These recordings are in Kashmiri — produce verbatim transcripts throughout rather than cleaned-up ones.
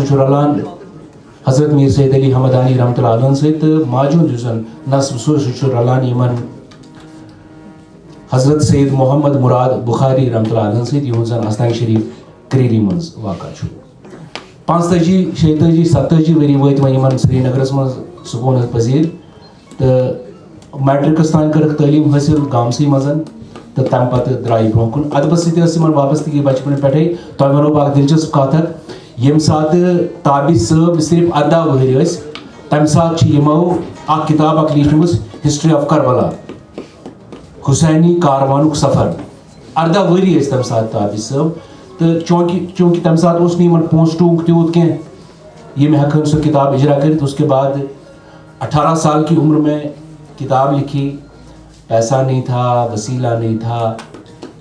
چھُ رلان حضرت میر سید علی ہمدانی رحمتہ اللہ علیہ سۭتۍ، تہٕ ماجہِ ہُنٛد یُس زن نصب سُہ سُہ چھُ رلان یِمن حضرت سید محمد مراد بخاری رحمتہ اللہ علیہ سۭتۍ، یِہُنٛد زن آستانہِ شریف کریری منٛز واقع چھُ۔ پانٛژتٲجی، شیٚتٲجی، ستٲجی ؤری وٲتۍ وۄنۍ یِمن سرینگرس منٛز سکوٗن پذیر، تہٕ میٹرکس تام کٔرٕکھ تعلیٖم حٲصِل گامسٕے منٛز، تہٕ تَمہِ پتہٕ درٛایہِ برٛونٛہہ کُن۔ ادبس سۭتۍ ٲس یِمن وابستگی بچپن پٮ۪ٹھے۔ تۄہہِ ونو بہٕ اکھ دلچسپ کتھ اکھ، ییٚمہِ ساتہٕ تابش صٲب صرف ارداہ وُہٕرۍ ٲسۍ، تمہِ ساتہٕ چھِ یِمو اکھ کتاب اکھ لیٖچھمٕژ، ہسٹری آف کربلا، حسینی کاروانُک سفر۔ ارداہ ؤری ٲسۍ تمہِ ساتہٕ تابش صٲب، تہٕ چونکہ چونکہ تمہِ ساتہٕ اوس نہٕ یِمن پونٛسہٕ ٹوٗنٛک تیوٗت کینٛہہ، یِم ہٮ۪کہٕ ہن سُہ کتاب اجرا کٔرِتھ۔ اس کے بعد اٹھارہ سال کی عمر میں کتاب لکھی، پیسہ نہیں تھا، وسیلہ نہیں تھا،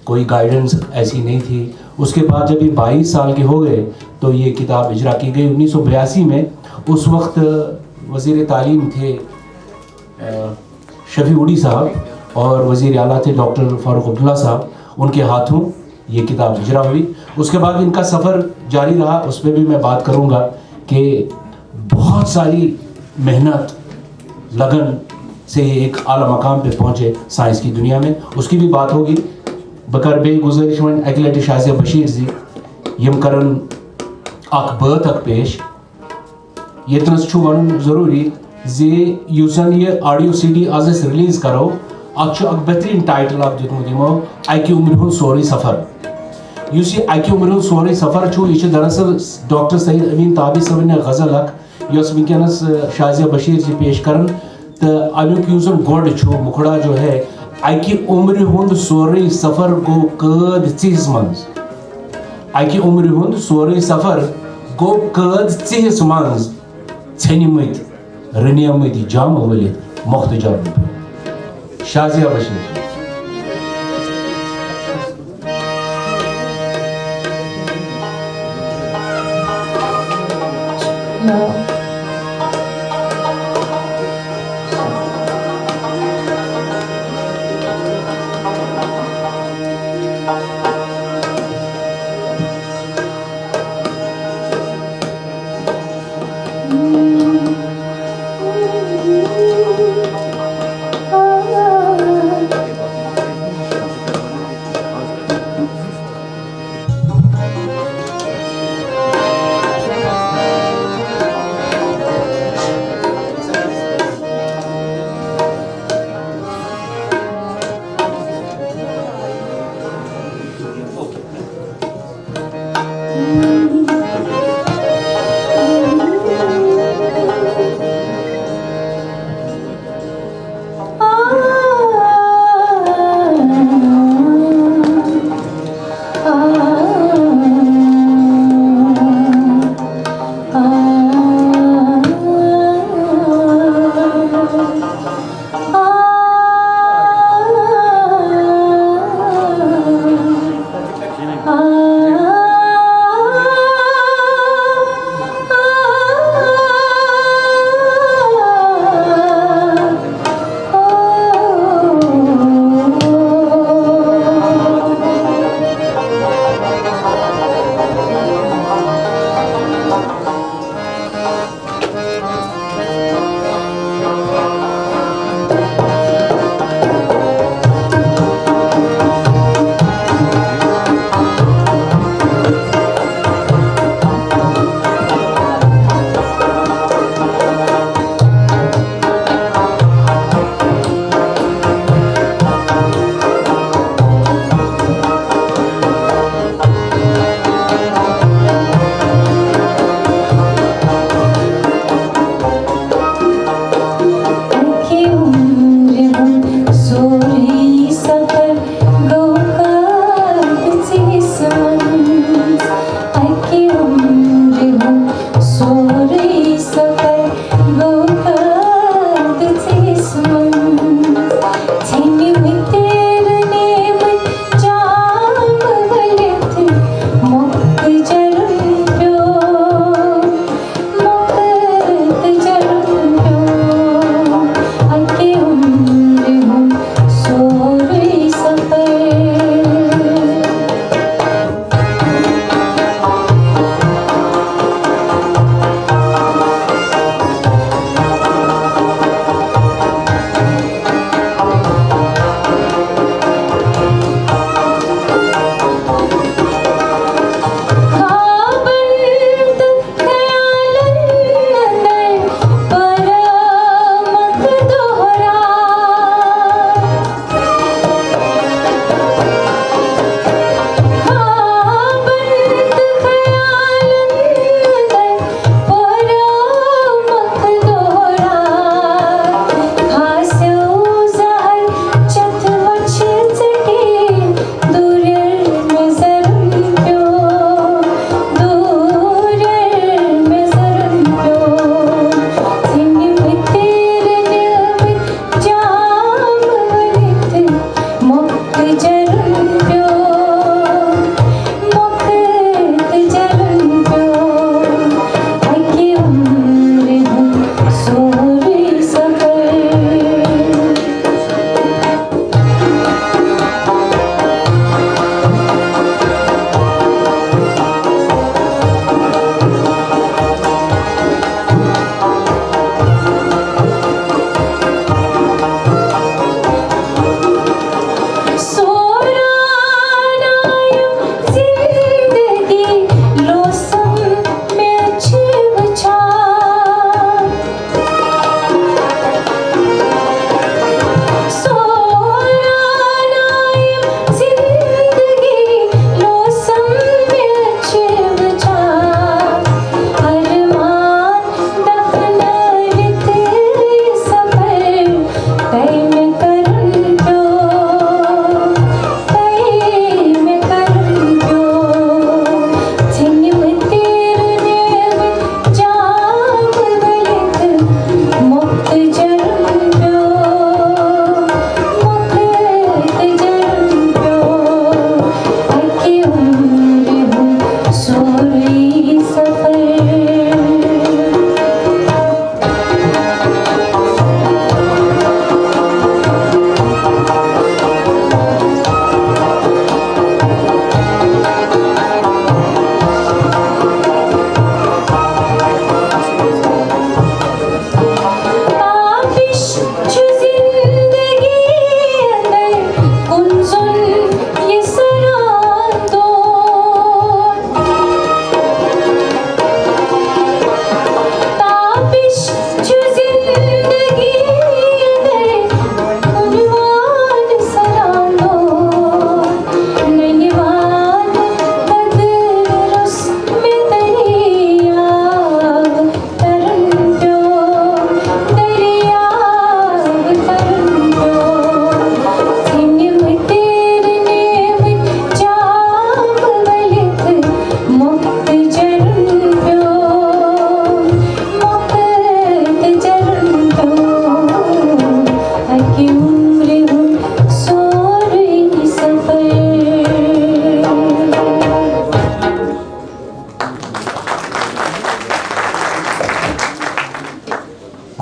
کوئی گائیڈنس ایسی نہیں تھی۔ اس کے بعد جب یہ بائیس سال کے ہو گئے تو یہ کتاب اجرا کی گئی انیس سو بیاسی میں۔ اس وقت وزیر تعلیم تھے، آ، شفیع اڈی صاحب، اور وزیر اعلیٰ تھے ڈاکٹر فاروق عبداللہ صاحب، ان کے ہاتھوں یہ کتاب اجرا ہوئی۔ اس کے بعد ان کا سفر جاری رہا، اس پہ بھی میں بات کروں گا کہ بہت ساری محنت، لگن سے یہ ایک اعلیٰ مقام پہ پہنچے سائنس کی دنیا میں، اس کی بھی بات ہوگی۔ بہٕ کرٕ بیٚیہِ گُزٲرِش وۄنۍ اَکہِ لَٹہِ شازیہ بشیٖر زِ یِم کرن اکھ بٲتھ اکھ پیش۔ ییٚتنَس چھُ وَنُن ضروٗری زِ یُس زَن یہِ audio CD آز أسۍ release کرو، اَتھ چھُ اکھ بہتریٖن title اکھ دیُتمُت یِمو، اَکہِ عُمرِ ہُنٛد سورُے سفر۔ یُس یہِ اَکہِ عُمرِ ہُنٛد سورُے سفر چھُ، یہِ چھُ دراصل ڈاکٹر سعید امین تابش صٲبٕنۍ اکھ غزل اکھ، یۄس وٕنکیٚنَس، آ، شازیہ بشیٖر جی پیش کرن۔ تہٕ اَمیُک یُس زَن گۄڈٕ چھُ، مُکھڑا جو ہے، اَکہِ عُمرِ ہُنٛد سورُے سفر گوٚو قٲد ژِہِس منٛز۔ اَکہِ عُمرِ ہُنٛد سورُے سفر گوٚو قٲد ژِہِس منٛز۔ ژھیٚنِمٕتۍ، رٔنیمٕتۍ جام ؤلِتھ مۄختہٕ جام۔ شازیہ بشیٖر۔